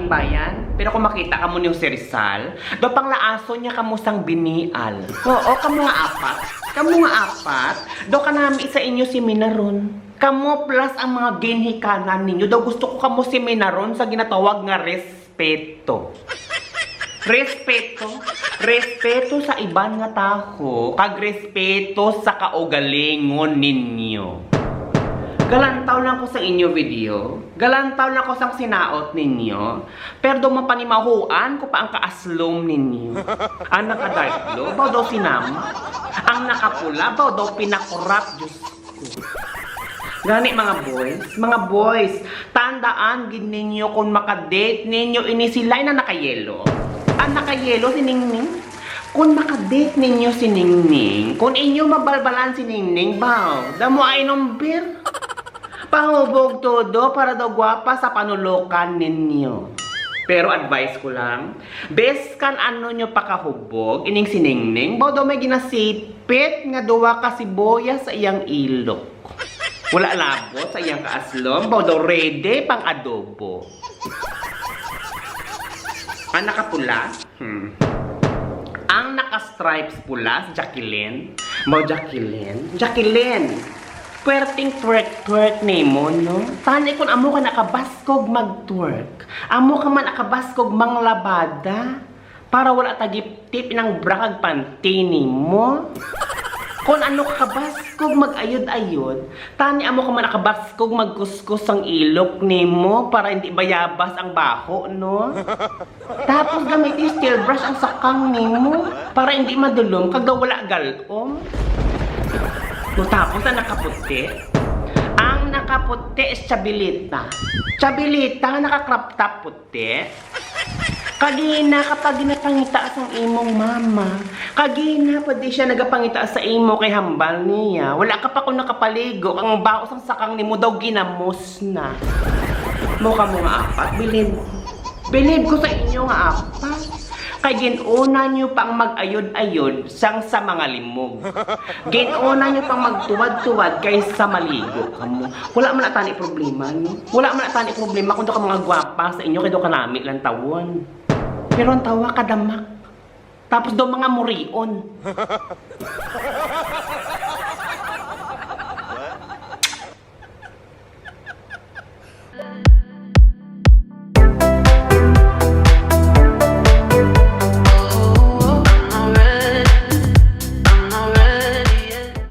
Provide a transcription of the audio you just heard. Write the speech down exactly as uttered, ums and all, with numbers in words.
Bayan, pero kung makita kamo ni Jose Rizal, daw panglaason niya kamo sang binial. Oo, kamo nga apat. Kamo nga apat, daw kanami sa inyo seminaron. Kamo plus ang mga ginhikanan ninyo, daw gusto ko kamo seminaron sa ginatawag nga respeto. Respeto. Respeto sa iban nga tawo, kag respeto sa kaugalingon ninyo. Galantaw lang ko sa inyo video. Galantaw lang ko sang sinaot ninyo. Pero daw mapanimahuan ko pa ang kaaslom ninyo. Ang nakadaylo, baw daw sinama. Ang nakapula, baw daw pinakurap, Diyos ko. Gani, mga boys, mga boys, tandaan gid ninyo kung makadate ninyo ini sila na nakayelo. Ang nakayelo si Ningning. Kung makadate ninyo si Ningning, kung inyo mabalbalan si Ningning, baw, damo ay number. Pahubog todo para daw gwapa sa panulokan ninyo. Pero advice ko lang, biskan ano nyo pakahubog, ining si Ningning, baw daw may ginasipit nga duwa ka sibuyas sa iyang ilok. Wala labot sa iyang kaaslom, baw daw ready pang adobo. Ang nakapula, hmm. Ang naka-stripes pula, si Jacqueline. Mo, Jacqueline? Jacqueline! Pwerteng twerk-twerk nimo, no? Tani kun amo ka nakabaskog mag-twerk. Amo ka man nakabaskog manglabada. Para wala tagiptip inang bra kag panty nimo. Kun ano ka kabaskog mag-ayod-ayod, tani amo ka man nakabaskog magkuskus ang ilok nimo para hindi bayabas ang baho, no? Tapos gamitin steel brush ang sakang nimo para hindi madulom kag daw wala galom. No, tapos ang nakaputi, ang nakaputi is Chabilita. Chabilita nga naka-crop top puti. Kagina ka pa ginapangita sang imong mama. Kagina pa di siya nagapangita sa imo kay hambal niya. Wala ka pa ko nakapaligo, ang baho sang sakang nimo daw ginamos na. Mo ka mo nga apat, bilib. Bilib ko sa inyo nga apat. Kay ginuna niyo pang mag-ayod-ayod sang sa mga limog. Ginuna niyo pang magtuwad-tuwad kaysa maligo kamo. Wala man na tani problema, no? Wala man na tani problema kung daw ka mga gwapa sa inyo kay daw kanami lang tawon. Pero ang tawa kadamak. Tapos daw mga murion.